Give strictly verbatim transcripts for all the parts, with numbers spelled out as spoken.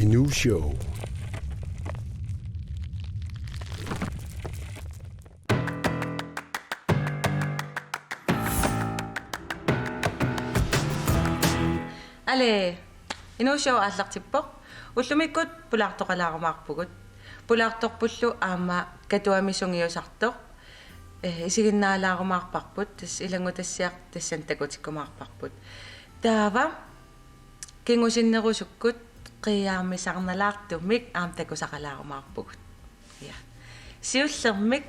Inuu Show. Ale, Inuu Show aallartippoq. Ullumikkut pulaartoqalaarumaarpugut. Pulaartorpullu aamma Katuami sungiusartoq. Eh, isiginnaalaarumaarparput, tassa ilanngutassiaq tassani takutikkumaarparput. Taava kingusinnerusukkut qiiaarmisarnalaartumik aamma takusaqalaarumaarpugut. Ja. Siullermik,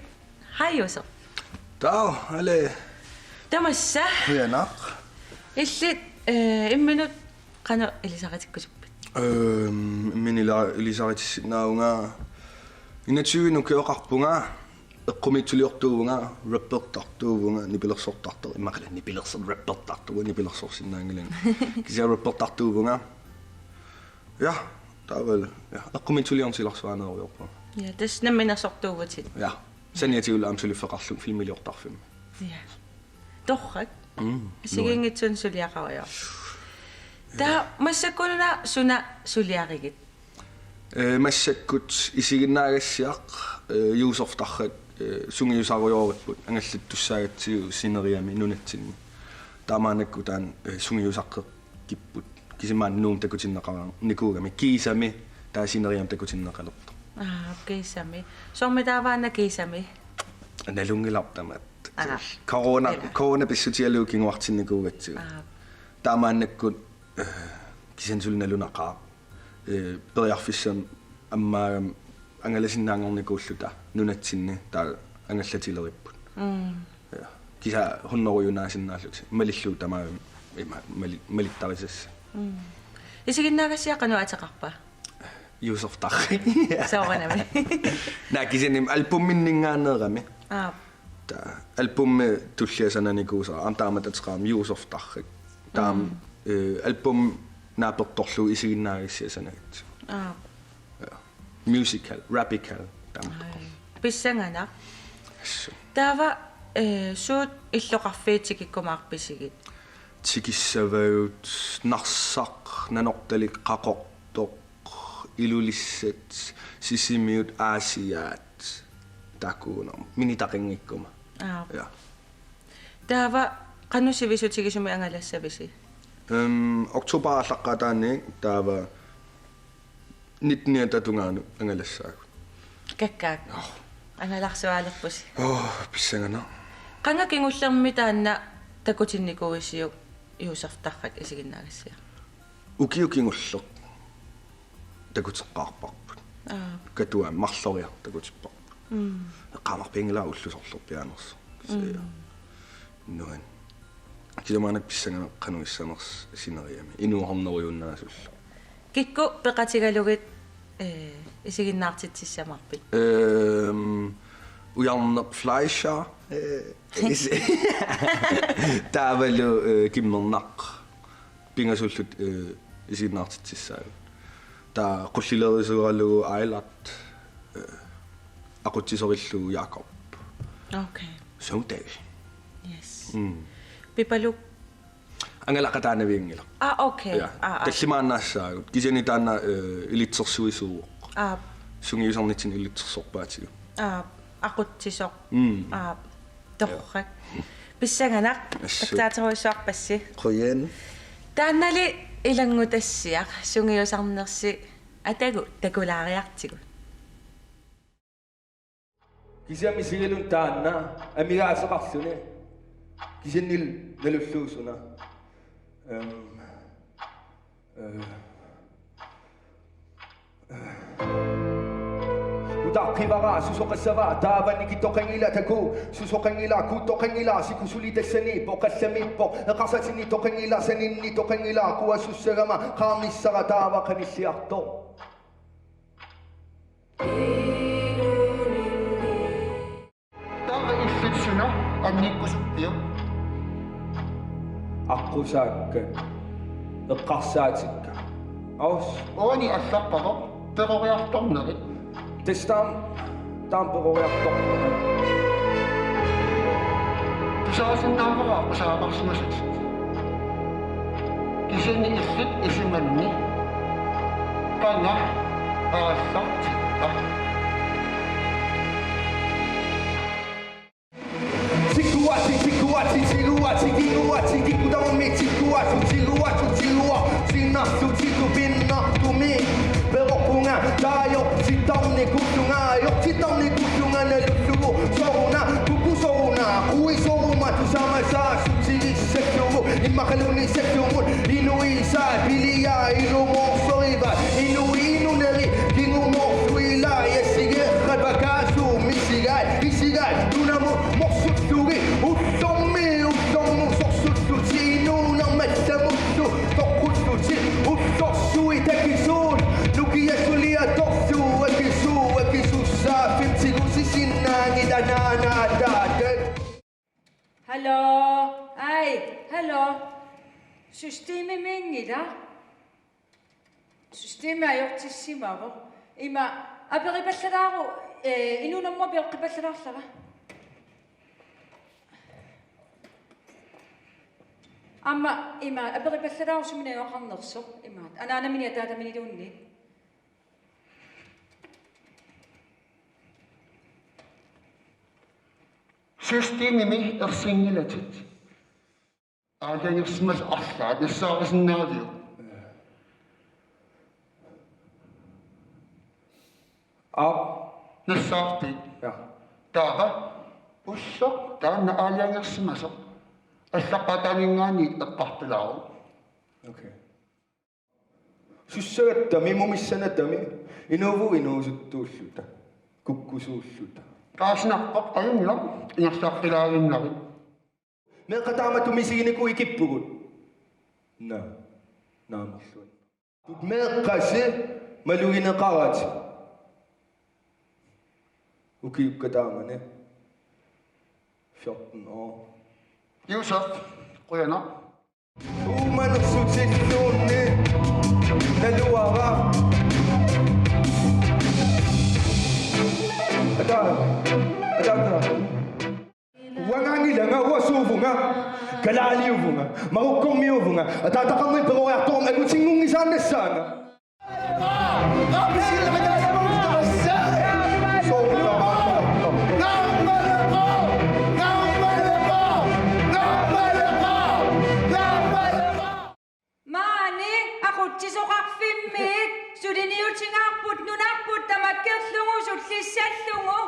hej Josef. Taava, ale. Tamassa. Qujanaq. Illit, eh, imminut qanoq ilisaritikkusuppit? Øhm, imminut ila-, ilisaritissinnaavunga. Enogtyvenik ukioqarpunga. Eqqumiitsuliortuuvunga, rappertartuuvunga, nipilersortartoq, immaqalu nipilersor-, rappertartuuvunga, nipilersorsinnaanngilanga. Kisianni rappertartuuvunga. Ja, taavalu. Ja, eqqumiitsuliorneq silarsuaanerujoorpunga. Ja, tassa namminersortuuvutit. Ja. Saniatigullu aamma suliffeqarlunga filmiliortarfimmi. Ja. Torrak. Mm, assigiinngitsunik suliaqarujoorput. Ja. Taava massakkununa suna suliarigit? Eh, massakkut isiginnaagassiaq, eh, Josef Tarrak, eh, sungiusarujooripput angallattussaagatsigu sineriami nunatsinni. Taamaannakkut taanna, eh, sungiusaqqippoq. Kisianni maani Nuummi takutinneqarnikuugami. Kiisami taava sineriami takutinneqalerpoq. Aa, kiisami. Soormi taava una kiisami? Nalunngilarput tamaat. Aa. Corona, ila. Corona pissutigalugu kinguartinnikuugatsigu. Aa. Taamaannakkut, eh, kisianni suli nalunaqaaq. Eh, periarfissamik ammaagami angalasinnaanngornikuulluta nunatsinni taava angallatileripput. Mm. Ja. Kisianni hunnorujunaasinnaallugit. Malillugu tamaat ima mali-, malittarisassat. Mm. Isiginnaagassiaq qanoq ateqarpa? Josef Tarrak. Soorunami. Naa kisianni albuminninngaanneerami. Aap. Taava albumi tullia sananikuusara aamma taamatut ateqarami Josef Tarrak. Taava, mm, eh, albumi naapertorlugu isiginnaagassiaq sanagatsigu. Aap. Ja. Musical, rapical, taama. Ai. Pissanganaq. Assut. Taava, eh, suut illoqarfiit tikikkumaarpisigit? Tikissavagut Narsaq, Nanortalik, Qaqortoq, Ilulissat, Sisimiut, Aasiaat, taakkuunermut. Minitaqanngikkuma. Aap. Ja. Taava qanoq sivisutigisumik angalassavisi? Øhm, oktober aallaqqaataaniit taava nitten-iata tungaanut angalassaagut. Kakkaak. Joo. Angalarsuaalerpusi. Joo, pissanganaq. Qanga kingullermi taanna takutinnikuuisiuk Josef Tarrak isiginnaagassiaq? Ukioq kingulleq takuteqqaarparput. Aap. Katuami marloriarluni takutipparput. Mm. Eqqaamarpianngilara ulloq sorlerpiaanersoq. Mm. Nuan. Kisianni maannakkut pissanganaq qanoq issanersoq sineriami. Inuuhornerujunnaasulluni. Kikkut peqatigalugit, eh, isiginnaartitsissamaarpit? Øhm, Ujarneq Fleischer, eh, is-, taavalu, eh, Kimmernaq. Pingasulluta, eh, isiginnaartitsissaagut. Taava Qullilerisugaralugu Ailard, eh, aqutsisorillugu Jakob. Okay. Søvndal. Yes. Mm. Pipaluk? Angalaqataanavianngilaq. Ah, okay. Ja. Ah, ah. Tallimaaginnaassaagut. Kisianni taanna, eh, ilitsersuisuuvoq. Aap. Sungiusarnitsinni ilitsersorpaatigut. Aap. Aqutsisoq. Mm. Aap. Torrak. Ja. Pissanganaq. Assut. Takkutaaterujussuarpassi. Qujan. Taannali ilanngutassiaq sungiusarnersi atagu takulaariartigu. Kisianni isigaluni taanna amigaateqarluni. Kisiannili nalullugu suna. Øhm, øh. Utaqqivara susoqassava taava nikitoqanngilaq taku susoqanngilaq kuuttoqanngilaq siku suli tassaniippoq qallamiippoq eqarsatinni toqanngilaq saninni toqanngilaq quasussagama qaamissara taava qanilliartoq. Taava illit suna annikkusuppiuk? Aqqusaakka. Eqqarsaatikka. Aus. Uani allarpavoq peroriartornerit. Tassa taama, taama peroriartornerit. Tusaasinnaavara oqaaseqarsimasatit. Kisianni illit isumanni Pana, aallartitta. Tikuati, tikuati, tiguati, kiguati, kikudammi, tikuatu, tiguatu, tigua, sinartu, tiku, pinnartumi. Peroqunga, taajoq, titarnikullunga, ajoq, titarnikullunga, nalullugu, soruna, kuku, soruna, kui, soruma, tusama, saasu, tigissallugu, immaqaluunniit sallumut, inuisa, pilia, ilumoorsorivaa, inui, inuneri, kingumorsuilaa, ja, sigeqqat, pakaasu, misigai, isigai, tunamut, morsullugit, ullormi, ullormut, sorsullutit, inuunermallamullu, toqqullutit, ullorsuit, akisuut, nukiassuliatorsuit, akisuut, akisussaaffimmi tigusisinnaanngilaq, naanaataatat. Hallo, ai, hallo. Systemimiinngilaq. Systemi ajortissimavoq. Ima aperipallalaaruk, eh, inuunermut apeqqipallalaarlara. Aamma ima aperipallalaaruk suminngaanniit ajorneqarnersoq, ima anaanamini ataatamiluunniit. Systemimi ersinngilatit. Aalajangersimasut arlaat nassaarisinnaavagut. Aap. Nassaarpit? Ja. Taava ulloq taanna aalajangersimasoq allaqqataaninngaanniit eqqartulaaruk. Okay. Sussagattami, mumissanatami, inuuvugut inuusuttuulluta, kukkusuulluta. Taasinarpoq ajunngilaq, ingerlaqqilaaginnarit. Meeqqat taamatut misiginikuuvoq ikippugut. Naa, naamerluat. Meeqqasi malugineqaratik. Ukiukka taamani. Fjorten år. Josef, qujanaq. Uumanersutilluunniit naluara. Ata, ata, ata. Uangaanngilanga, uanga suuvunga, kalaaliuvunga, Marokkormiuuvunga, ataataqarnermik peroriartorama angutinngunngisaannassaanga. Maani aqutsisoqarfimmiit suliniutigaarput nunarput tamakkerlugu sullissallugu.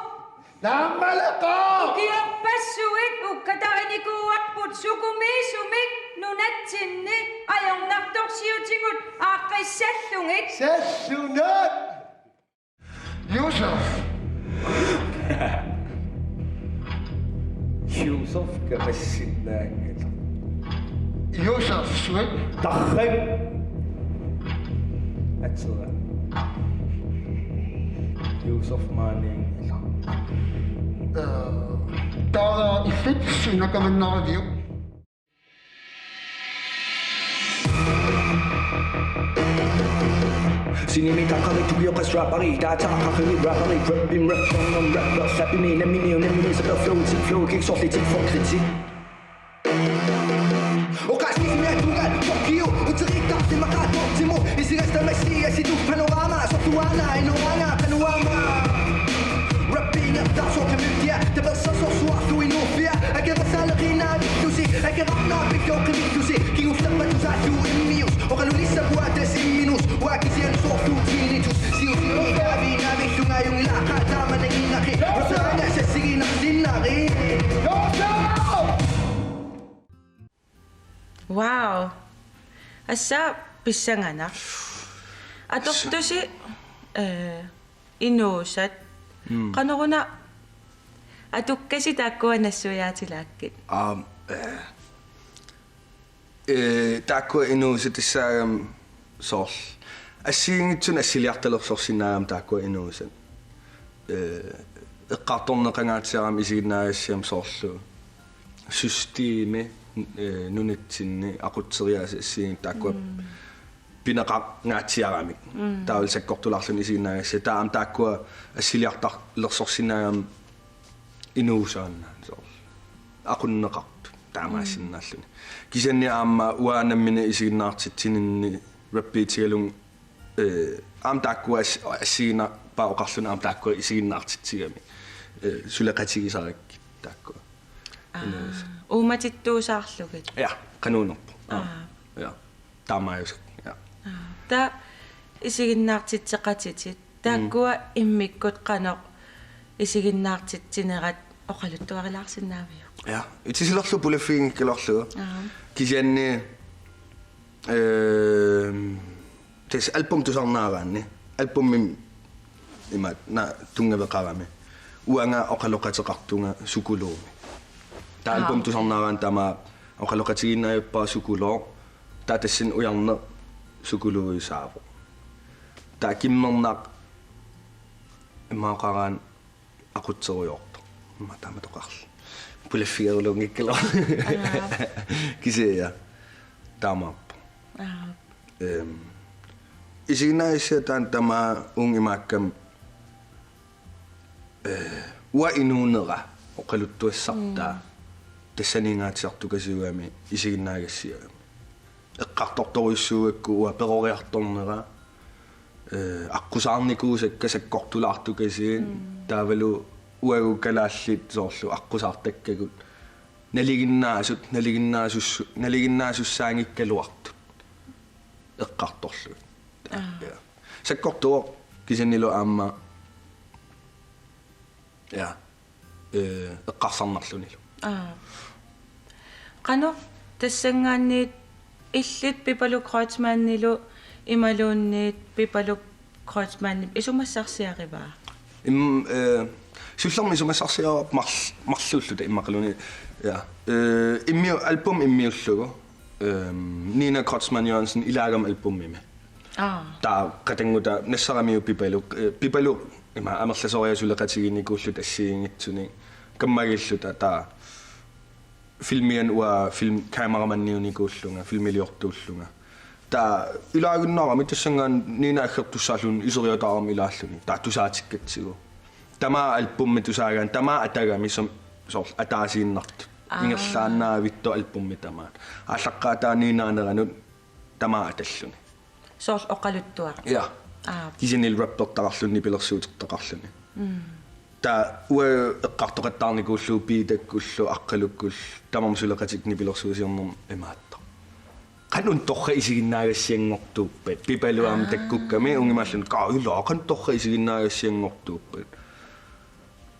Naammalaqaaq! Ukiorpassuit ukkatarinikuuarput sukumiisumik nunatsinni ajornartorsiutigut aaqqissallugit. Sallunut! Josef! Josef kamassinnaanngilaq. Josef, suit? Tarrak. Atsera. Josef maaniinngilaq. Eh, taava illit suna kamannaraviuk? Sinimi taqqarit tukioqqas rapperi, taataqaqili rapperi, rapping rap, song on rap, rap, slap imi, namini, namini, saper flow, tik flow, kick sortli, tik for kritik. Oqaasisimi atugaat, Tokyo, uteriittarsimaqaat, Tokyo, isigasta massi, asitu panorama, sortuana, inuanga, panorama. Rapping up, taarsuarpimmitia, tapersersorsuarlu inuuffia, akerassaaleqiinnavillusi, akerarnaapilluoqqivillusi, kingullerpatut saallu immius, oqalulissapput atas imminus, uanga kisianni soorlu tinnitus, siusimi kaaviinnaavillunga ajunngilaq, qaa taama nangiinnaqi, rapperanga sassigiinnarsinnari. Wow. Assa pissanganaq. Atortusi, eh, inuusat. Mm. Qanoruna atukkasi taakkua nassuiaatilaakkit? Aam, eh, eh, taakkua inuusat tassaagami soorlu assigiinngitsunik assiliartalersorsinnaagami taakkua inuusat. Eh, eqqartorneqangaatsiarami isiginnaagassiami soorlu systemi, eh, nunatsinni aqutseriaaseq assigiinngitsunik taakkua Mm. pineqangaatsiaramik. Mm. Taavalu sakkortulaarluni isiginnaagassiaq. Taava aamma taakkua assiliartalersorsinnaagami inuusaannaat soorlu aqunneqartut taamaassinnaalluni. Mm. Kisianni aamma uanga nammineq isiginnaartitsininni rappiutigalugu Eh, aamma taakkua ass-, assigiinnarpaa oqarluni aamma taakkua isiginnaartitsigami. Eh, suleqatigisarakkit taakkua. Aa, inuisa. Uumatittuusaarlugit. Ja, qanuunerpoq. Aa. Aa. Ja. Taamaajusaq. Ja. Aa. Taava isiginnaartitseqatitit. Taakkua immikkut qanoq isiginnaartitsinerat oqaluttuarilaarsinnaaviuk? Ja, itisilerlugu pulaffiginngikkaluarlugu. Aa. Kisianni, ehm, tassa album tusarnaaraanni. Albumimi ima na tunngaveqarami. Uanga oqaloqateqartunga psykologimi. Taava Aa, album okay. Tusarnaaraanni tamaat oqaloqatigiinnavippara psykolog. Taava tassani ujarneq psykologiusaavoq. Taava kimmernaq immaaqaraanni aqutserujoortoq. Immaqa taamatoqarli. Pulaffigerulunngikkaluarlunga. Aa. Kisianni taamaappoq. Aa. Ehm, isiginnaagassiaq taanna tamaat uunga imaakkami, eh, uanga inuunera oqaluttuassartaa. Mm. Tassaniinngaatsiartukasiugami isiginnaagassiaq. Eqqartortorujussuugakku uanga peroriartornera, eh, aqqusaarnikuusakka sakkortulaartukasiit, mm, taavalu uagut kalaallit soorlu aqqusaartakkagut nalinginnaasut, nalinginnaasus-, nalinginnaasussaanngikkaluartut eqqartorlugit. Aa. Ja. Sakkortuvoq kisiannilu aamma, ja, eh, eqqarsarnarlunilu. Aa. Qanoq tassanngaanniit illit Pipaluk Kreutzmannilu imaluunniit Pipaluk Kreutzmannip isumassarsiarivaa? Im-, eh, siullermik isumassarsiareerpoq marl-, marluulluta immaqaluunniit. Ja. Eh, immiu-, album immiullugu. Ehm, Nina Kreutzmann Jørgensen ilaagami albumimi. Aa. Taava qatannguta nassaramiuk Pipaluk, eh, Pipaluk ima amerlasoriarluta suleqatiginikuulluta assigiinngitsunik. Kammagiilluta taava filmiani uanga film-, cameramanniunikuullunga, filmiliortuullunga. Taava ilaaginnarami tassanngaanniit Nina aggertussaalluni iseriataarami ilaalluni. Taava tusaatikkatsigu. Tamaat albumi tusaagaanni, tamaat atagami som-, soorlu ataasiinnartut. Aa. Ingerlaannavittoq albumi tamaat. Aallaqqaataa Ninaaneranut tamaat atalluni. Soorlu oqaluttuaq. Ja. Aa. Kisianni rappertaqarluni nipilersuutertaqarluni. Mm. Taava uagut eqqartoqattaarnikuullugu Piitakkullu, Aqqalukkullu, tamarmik suleqatikka nipilersuusiornermi imaattoq. Qanoq torrak isiginnaagassianngortuuppat. Pipaluk aamma Aa. Takkukkami uunga imaalluni: Kaa, ilaa, qanoq torrak isiginnaagassianngortuuppat.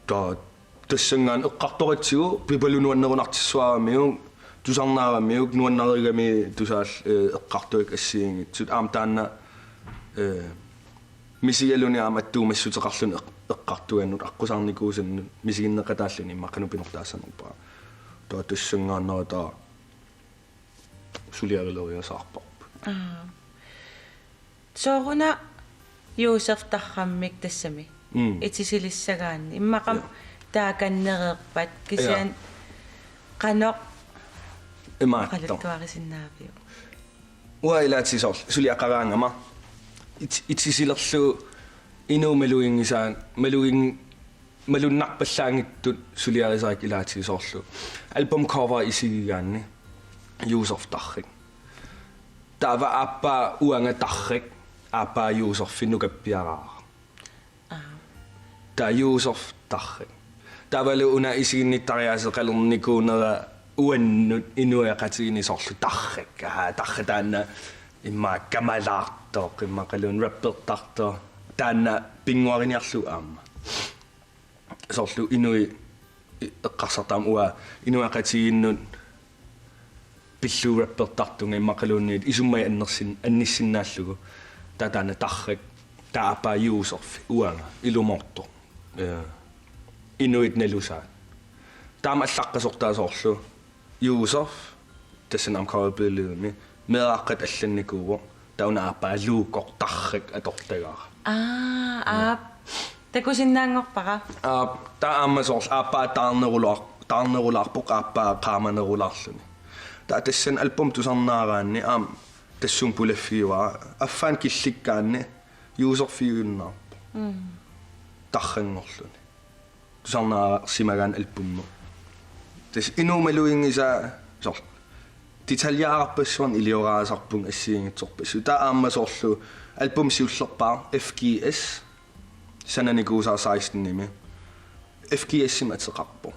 Taava tassanngaanniit eqqartoratsigu Pipaluk nuannerunartissuaramiuk, tusarnaaramiuk, nuannarigami tusaal-, eh, eqqartuit assigiinngitsut. Aamma taanna, eh, misigaluni aamma attuumassuteqarluni eq-, eqqartugannut aqqusaarnikuusannut misiginneqataalluni immaqa qanoq pinortaassanerpara. Taava tassanngaannarata suliarileriasaarparput. Aa. Sooruna Juusef tarrammik tassami. Mm. Itisilissagaanni. Immaqami Ja. Taakannereerpat kisianni Ja. Qanoq Imaattoq. Oqaluttuarisinnaaviuk? Uanga ilaatigut soorlu suliaqaraangama. It-, itisilerlugu inuup maluginngisaa-, malugin-, malunnarpallaanngitsut suliarisarakkit ilaatigut soorlu. Album cover isigigaanni. Juusef tarrik. Taava aappaa uanga tarrik, aappaa Juusefi nukappiaraara. Aa. Taava Juusef tarrik. Taavalu una isiginnittariaaseqalernikuunera uannut inuiaqatigiinni soorlu tarrik. Aa, tarrik taanna immaqa kamalaartoq, immaqaluunniit rappertartoq. Taanna pinnguariniarlugu aamma. Soorlu inuit eqqarsartut aamma uanga inuiaqatigiinnut pillugu rappertartunga immaqaluunniit isummajaat annersin-, annissinnaallugu. Taava taanna tarrik, taava aappaa Juusef, uanga, ilumoortoq. Eh, inuit nalusaat. Taama allaqqasortaa soorlu Juusef, tassani aamma coverbilledeqarami, meeraaqqat allannikuuvoq, taava una aappaa Luukoq tarrik atortagara. Aa, aap. Takusinnaanngorpara. Aap, taava aamma soorlu aappaa taarnerulaar-, taarnerulaarpoq aappaa qaamanerulaarluni. Taava tassani album tusarnaaraanni aamma tassunga pulaffigivara, affaani killikkaanni Juusefiuinnarpoq. Mm. Tarrinngorluni. Tusarnaarsimagaanni albummi. Tassa inuup maluginngisaa soorlu detaljeerarpassuarnik ilioraasarpunga assigiinngitsorpassuit. Taava aamma soorlu Album siullerpaaq F G S, sananikuusara sekstenimi. F G S-imi ateqarpoq.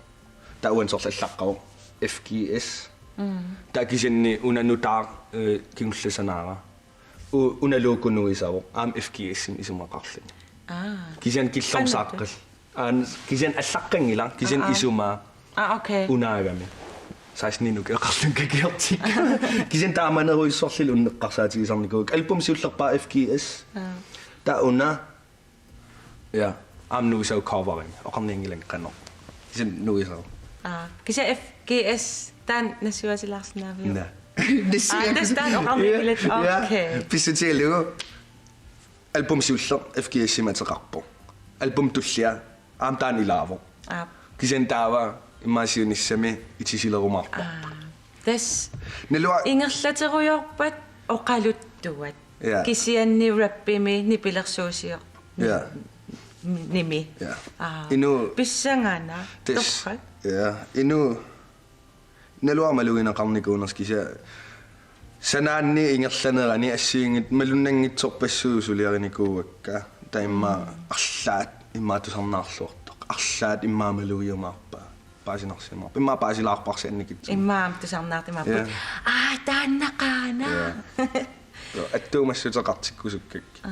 Taava uani soorlu allaqqavoq F G S. Mm. Taava kisianni una nutaaq, eh, kingulleq sanaara. U-, una logo nuisarpoq. Aamma F G S-imi isumaqarluni. Aa. Kisianni killormut Qanoq saaqqal. Aa, kisianni allaqqanngilaq, kisianni Aa. isumaa. Aa, okay. Unaagami. Seksten ukioqarlunga kakiortik. Kisianni taamanerujussuarli unneqqarsaatigisarnikuuakka. Album siullerpaaq F G S. Aa. Taava una. Ja. Aamma nuisarpoq coverimi. Oqarnianngilanga qanoq. Kisianni nuisarpoq. Aa. Kisianni F G S taanna nassuiaatilaarsinnaaviuk? Naa. Aa, tassa taanna oqarnianngilat. Ja. Okay. Pissutigalugu. Album siulleq F G S-imi ateqarpoq. Album tullia aamma taanna ilaavoq. Aap. Kisianni taava immaqa siunissami itisilerumaarparput. Aa. Tassa Nalua- ingerlaterujoorpat oqaluttuat. Ja. Kisianni rappimi nipilersuusior-, Ja. nimi. Ja. Aa. Inu- Pissanganaq. Tassa. Torrak. Ja. Inu- Naluara malugineqarnikuunersoq kisianni sanaanni ingerlanerani assigiinngitsut malunnanngitsorpassuit suliarinikuuakka. Taava immaqa Mm. arlaat immaqa tusarnaarluartoq. Arlaat immaqa malugiumaarpaat. Paasinarsiumaarpaat. Immaqa paasilaarparsi annikitsunnguit. Immaqa aamma tusarnaartumaarput. Ja. Aa, taannaqaana. Ja. Attuumassuteqartikkusukkakkit. Aa.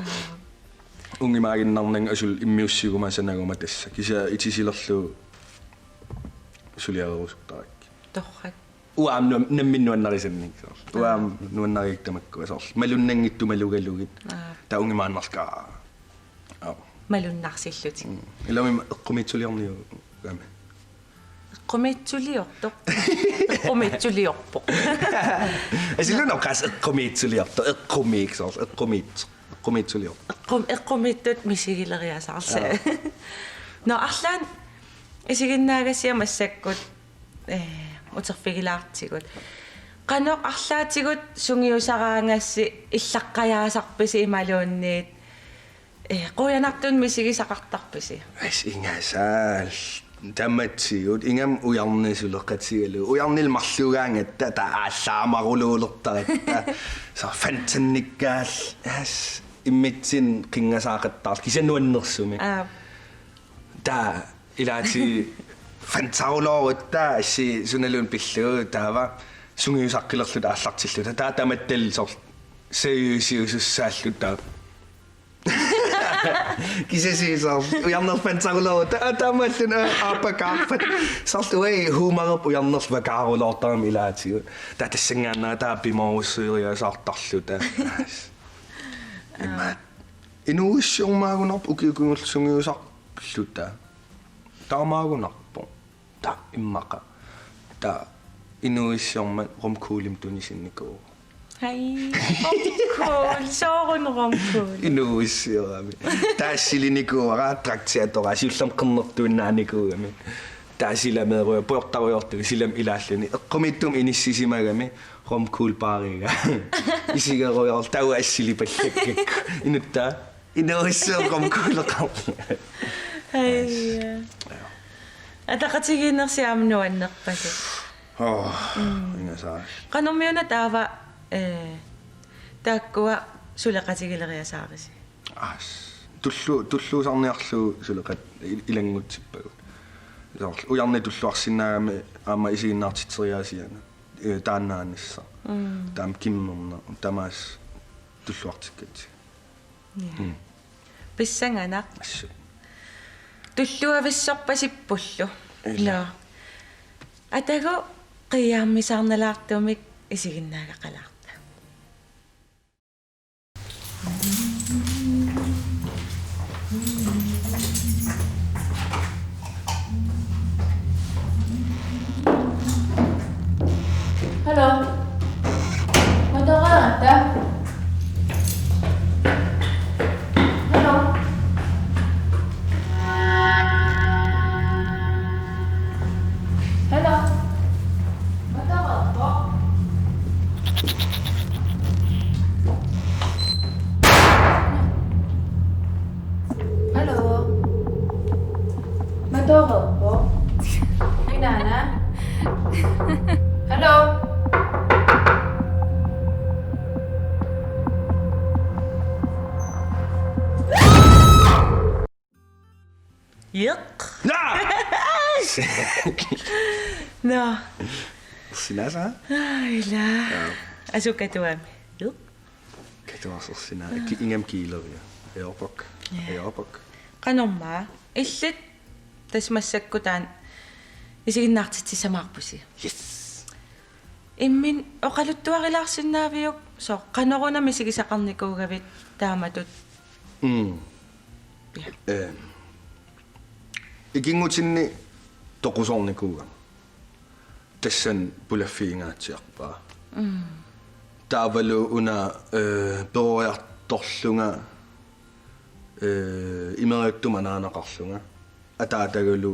Ungimaaginnarnanga asuli immiussiguma sanaguma tassa. Kisianni itisilerlugu suliarerusuttarakkit. Torrak. Uanga aamma nuam-, nammineq nuannarisannik soorlu. Uanga aamma nuannarigakku tamakkua soorlu. Malunnanngitsut malugalugit. Aa. Taava ungimaannarlugu. Aa. Malunnarsillutik. Mm. Ilami eqqumiitsuliorniuk aamma. Eqqumiitsuliortoq. Eqqumiitsuliorpoq. Asilluunniit oqaaseq eqqumiitsuliortoq. Eqqumiik soorlu. Eqqumiit. Eqqumiitsuliortoq. Eqqum-, eqqumiitsut misigileriasaarlugit. Aa. Nå, arlaannik isiginnaagassiuk massakkut, eh, uterfigilaartigut. Qanoq arlaatigut sungiusaraangassi illaqqajaasarpisi imaluunniit, eh, qujanartumik misigisaqartarpisi? As ingasaal tamatigut ingammik Ujarneq suleqatigalugu. Ujarneq marluugaangatta taava aallaamaruluulertaratta. Soorlu Fantanikkaal as immitsinnut qinngasaaqattaarluni. Kisianni nuannersumik. Aap. Taava ilaatigut Fantaruloorutta assi sunaluunniit pillugu taava sungiusaqqilerluta aallartilluta. Taava tamattalu soorlu seriøsiusussaalluta taava. Kisianni soorlu Ujarneq Fantaruloorutta. Aa, taamaalluni, aa, aappakaarpat. Soorlu uagut huumorerput Ujarnerlu vakaaruloortarami ilaatigut. Taava tassanngaannaq taava pimoorusseriasaartarluta. Imaat. Inuuissiormaagunarpoq ukiut kingulliit sungiusarluta. Taamaagunarpoq. Taava immaqa. Taava inuuissiormat romkuglimik tunisinnikuuara. Hej. Romkugl. Soorunami romkugl. Inuuissiorami. Taava assilinikuuara, dragteatertoraat, siullermik qernertuinnaanikuugami. Taava silameerujoor-, pujortarujoortugut silami ilaalluni. Eqqumiitsunik inissisimagami romkuglbaariga. Isigerujoorlunga taava assilipallakkakku. Inuttaa. Inuuissiormat romkugleqarlunga. Hej. Ataqatigiinnersi aamma nuannerpasut. Åh, mm, ingasaaq. Qanormiuna taava, eh, taakkua suleqatigileriasaarisi? Aas. Tullu-, tulluusarniarlugu suleqat-, il-, ilanngutsippagut. Soorlu Ujarneq tulluarsinnaagami aamma isiginnaartitseriaasiana. Eh, taannaanissaq. Mm. Taama kimmerneq. Tamaasa tulluartikkatsigu. Ja. Mm. Pissanganaq. Assut. Tulluavissorpasippullu. Ila. Nå. Atagu qiiaarmisaarnalaartumik isiginnaagaqalaarta. Hello. Matoraaratta? Hello. Hello. Matoraarpa? Hello. Matoraarpa? Inaana? Hello. Jeq. Naa! Nå. Sinasa? Aa, ila. Jaa. Asu katuami. Jeq. Katuarsorsinaa. Ki-, ingammik kiileria. Ajorpak. Jaa. Ajorpak. Qanormaa. Illit tassa massakkut taanna isiginnaartitsissamaarpusi. Yes. Imminut oqaluttuarilaarsinnaaviuk, soorlu qanoruna misigisaqarnikuugavit taamatut? Mm. Ja. Ehm. Ikinngutinni toqusoornikuugama. Tassani pulaffigingaatsiarpaa. Mm. Taavalu una, eh, peroriartorlunga, eh, imeriartumik anaanaqarlunga. Ataatagalu,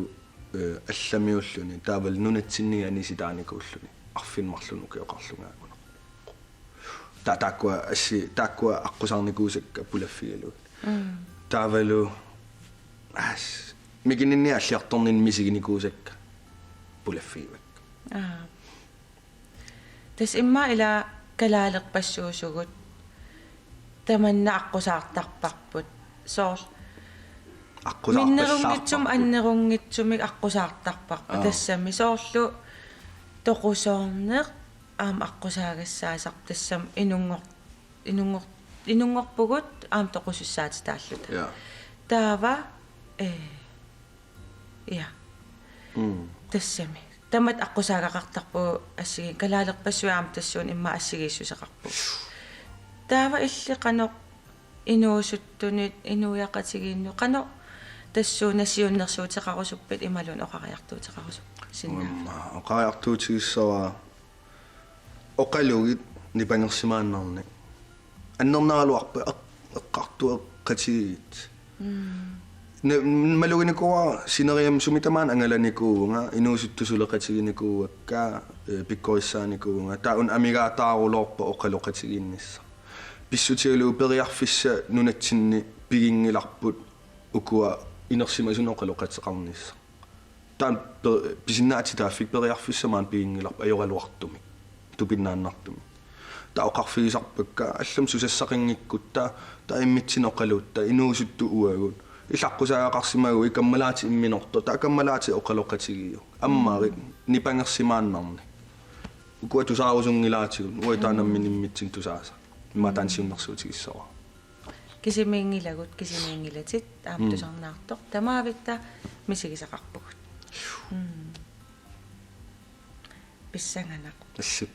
eh, allamiulluni. Taavalu nunatsinni anisitaanikuulluni. Arfineq-marlunnik ukioqarlunga. Ta-, taakkua assi-, taakkua aqqusaarnikuusakka pulaffigalugit. Mm. Taavalu, as-, mikininni alliartorninni misiginikuusakka pulaffigivakka. Aa. Tassa immaqa ila kalaalerpassuusugut tamanna aqqusaartarparput. Soorlu minnerunngitsumik Aqqusaarpassaarparput. Annerunngitsumik aqqusaartarparput. Aa. Tassami soorlu toqusoorneq aamma aqqusaagassaasarpoq tassami inunngor-, inunngor-, inunngorpugut aamma toqusussaatitaalluta. Ja. Taava, eh, ja. Mm. Tassami. Tamatta aqqusaagaqartarpugut assigiin-, kalaalerpassuit aamma tassuuna immaqa assigiissuseqarpugut. Taava illit qanoq inuusuttunut, inuiaqatigiinnut, qanoq tassuuna siunnersuuteqarusuppit imaluunniit oqariartuuteqarusuppit sinnaapput? Uumma, oqariartuutigissavara oqalugit nipangersimaannarnik. Annernaraluarpat eq-, eqqartueqatigiit. Mm. Ne-, maluginikuuara sineriammi sumi tamaani angalanikuuvunga, inuusuttut suleqatiginikuuakka, eh, pikkorissaanikuuvunga. Taava una amigaataaruloorpoq oqaloqatigiinnissaq. Pissutigalugu periarfissaq nunatsinni piginngilarput ukua inersimasuni oqaloqateqarnissaq. Taanna pe-, pisinnaatitaaffik periarfissaq maani piginngilarput ajoraluartumik. Tupinnaannartumik. Taava oqarfigisarpakka allamik susassaqanngikkutta, taava immitsinnut oqalutta, inuusuttut uagut. Illit aqqusaagaqarsimaguit kammalaatit imminortoq, taava kammalaatit oqaloqatigiuk. Ammarit, nipangersimaannarnik. Ukua tusaarusunngilaatigut, uagut taava nammineq immitsinnut tusaasat. Immaqa taanna siunnersuutigissavara. Kisimiinngilagut, kisimiinngilatit, aamma Mm. tusarnaartoq. Tamaavitta misigisaqarpugut. Mm. Pissanganaq. Assut.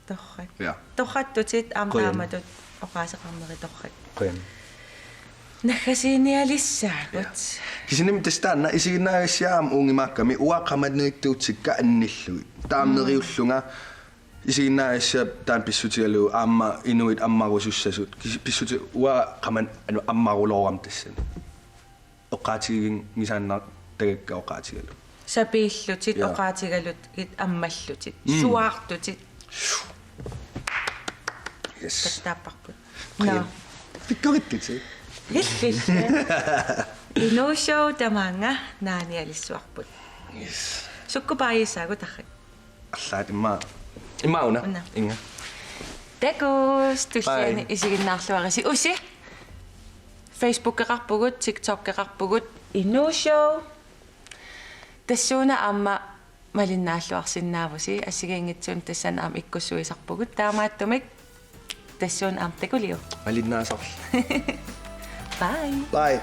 Torrak. Ja. Torrattutit aamma Qujan. Taamatut oqaaseqarneri torrak. Qujan. Naggasiinialissaagut. Ja. Kisianni tassa taanna isiginnaagassiaq aamma uunngimaakkami uanga qamaniittuutsikka annillugit. Taama Mm. neriullunga isiginnaagassiaq taanna pissutigalugu aamma inuit ammarusussasut. Kis-, pissuti uanga qaman-, anu ammaruloorama tassani. Oqaatiginngisaannartagakka oqaatigalugu. Sapiillutit, Ja. oqaatigalugit ammallutit. Mm. Suaartutit. Yes. Tattaapparput. Qujan. Nå. Pikkorittutit. Illillu. Inuushow tamaanga naanialissuarput. Yes. Sukkut paajissaagut tarrik. Allaat immaqa. Immaqa una. Una. Inga. Takuss, tulliani Bye. Isiginnaarluarisi. Usi. Facebookeqarpugut, TikTokeqarpugut, Inuushow. Tassuuna aamma malinnaalluarsinnaavusi, assigiinngitsunik tassani aamma ikkussuisarpugut, taamaattumik tassuuna aamma takuliu. Malinnaasarli. Bye. Bye.